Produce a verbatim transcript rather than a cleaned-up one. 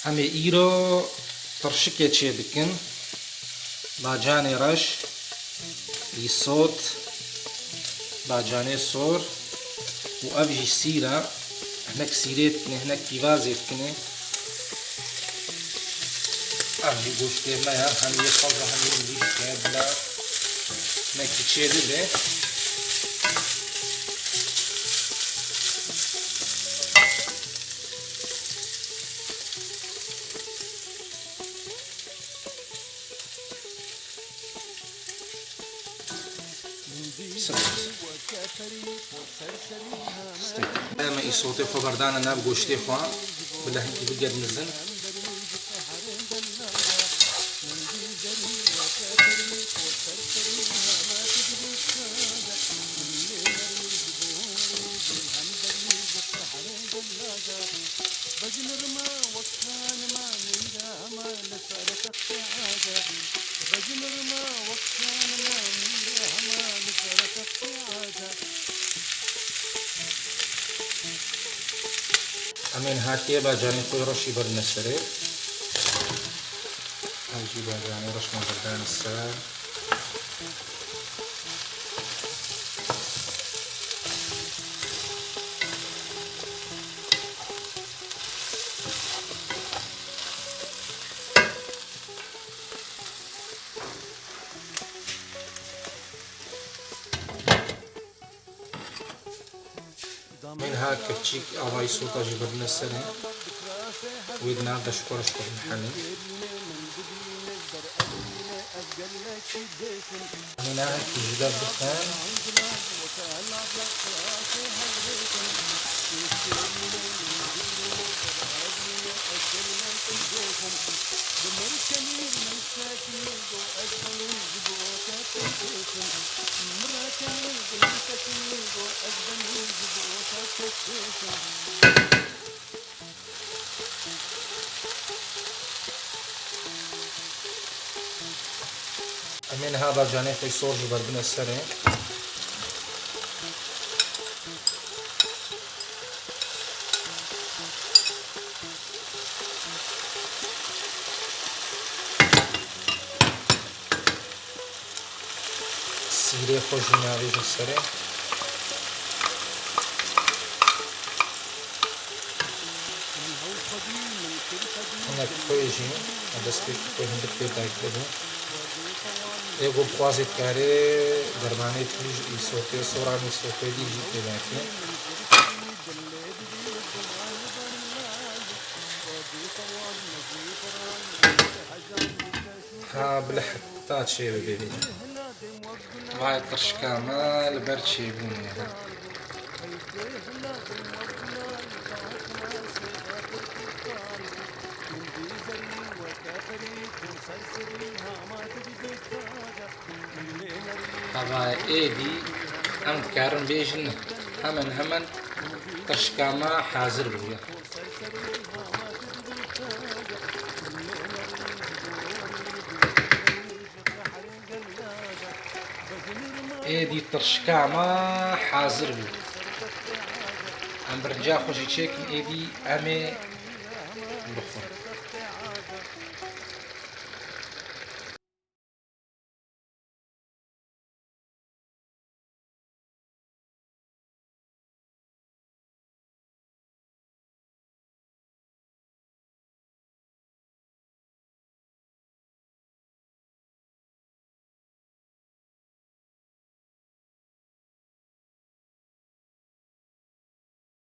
Em ê îro tirşikê çêbikin. Bacanê reş, îsot, bacanê sor û ev jî sîr e. Hinek sîrê dikinê, hinek pîvazê dikinê. Ev jî goştê me ye, hem yê xweza hem yê mirîşkê ye, bila hinekî çêbibe. Em îsotê xwe berdane nav goştê xwe, bila hinkî bige mizin. Em ê niha tê bacanê xwe reşî berdine serê. Ev jî bacanê reş me berdane ser. Min ha kevçîk avayî sota jî birine serê. Wê di nav de ji xwe re ji xwe re mihelin. Min ha hekî ji ber bixin. Em ê niha bacanê xwe sor jî berdine serê. Sîrê xwe jî navêjin serê. Hinek xwe jî, ez destpêkî xwe hindik pê dayik bibim. Ê ku bixwazê dikarê dermanê tîj, îsotê, soranê îsotê dî jî pê dayikê. Ha, bila heta çê bibe vê. Vay tirşika me li ber çêbûnê. Hevayê êdî em dikarin bêjin hemen hemen tirşika me hazir bûye. Êdî tirşika me hazir bû. Em birinca xwe jî çêkin, êdî em ê bixwin.